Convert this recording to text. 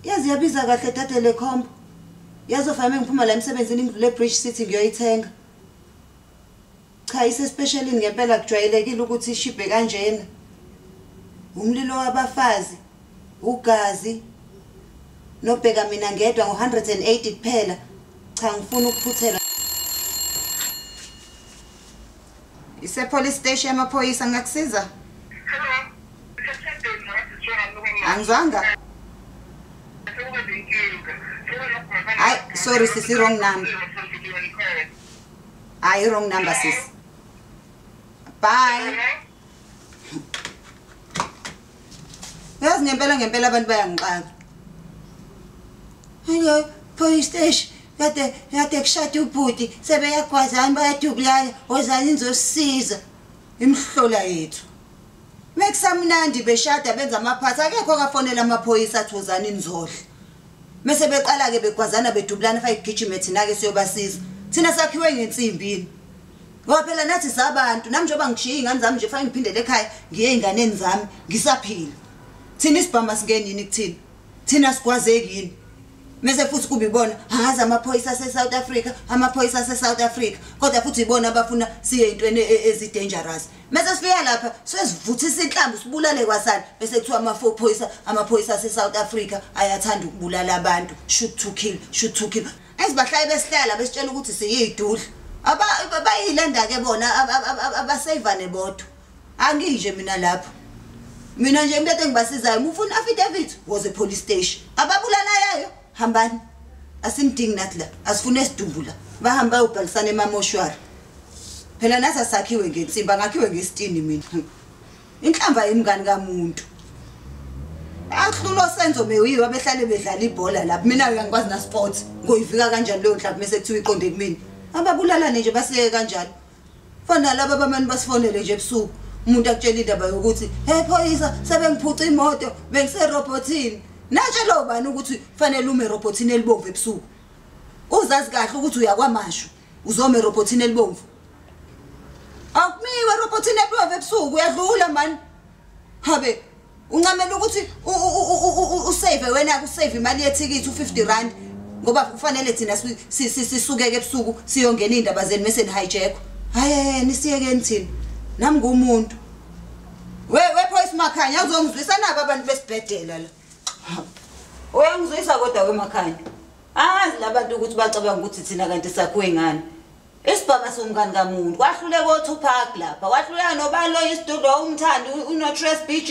Yazi yabiza kahle dade le combo. Yazofana ngiphuma la emsebenzini ngidlule Bridge City ngiyoyithenga. Cha ise specialini ngempela kujwayelekile ukuthi ishibhe kanjena. Umlilo wabafazi, ugazi. Nobheka mina ngedwa ngo180 kuphela. Cha ngifuna ukuphuthela. Ise police station amaphoyisa ngakusiza? Angizwanga. Ay, sorry sisi, wrong number. Ay, wrong number sis. Bye. Yazi ngempela ngempela abantu bayangixaka. Hello, police station. Kade kushada ubhuti, sebeyagwazana bayadubulana, wozani nizosiza. Imhlola yethu. Mekusamnandi beshada benza amaphathi, akekho akafonela amaphoyisa athi wozani nizodla. Mase beqala ke begwazana bedubulana fa igijime thina ke siyobasiza. Thina sakhiwe ngensimbi. Ngoba phela nathi sabantu, nami njengoba ngishiya ingane zami nje fanele ngiphindele ekhaya ngiye einganeni zami ngisaphila. Thina isibhama singenini kuthina. Thina sigwazeki yini? Mase futhi kubibona haza amaphoyisa ase South Africa, amaphoyisa ase South Africa, kodwa futhi ibona abafuna siye intweni ezi dangerous. Mase sifika lapha sizivuthisa inhlambu sibulale kwasana bese kuthiwa amaphoyisa, amaphoyisa ase South Africa ayathanda ukubulala abantu, shoot to kill, shoot to kill. Ezibahlaye besihlala besitshela ukuthi siyidudla. Abayilanda ke bona abasavane bodwa. Anginje mina lapho. Mina nje into engibasizayo ufuna affidavit was a police station. Ababulalayo hambani. Asimdingi nathi la, asifune esidumbu la. Bahamba bayobhalisana emamoshwari. Phela nasa sakhiwe ngensimba, ngakhiwe ngesitini mina. Inhlamba imngani kamuntu. Ahlulo Senzo Meyiwa behlale bedlala ibhola lapha. Mina ngiyangikwazi na sports. Ngoyivika kanjani leyo nhlamba mase kuthiwa iqonde kumina. Ababulalane nje basiyeke kanjalo. Fana laba abamani basifonele nje ebusuku. Umuntu akutshela indaba yokuthi hey phoyisa sebengiphuca imoto bengiserobotini. Natshela ubani ukuthi fanele ume erobotini elibomvu ebusuku? Uzazi kahle ukuthi uyakwamashu uzome erobotini elibomvu. Akumiwe erobotini elibomvu ebusuku, uyadlula man. Habe uncamela ukuthi usave wena, usave imali yethikithi u50 rand ngoba kufanele thina sisukeke ebusuku siyongena indaba zenu mase nihijack. Hayi nisiyekeni thina. Nami ngumuntu. We phoyisa Makhanya uzongizwisa nabo abantu besibhedela la. Uyangizwisa kodwa we Makhanya. Angazi labantu ukuthi bacabanga ukuthi thina kanti sakhiwe ngani. Isibhama somngani kamuntu kwahluleka oTupac lapha, kwahluleka nobani lo isidudo umthandi uno Trace BG.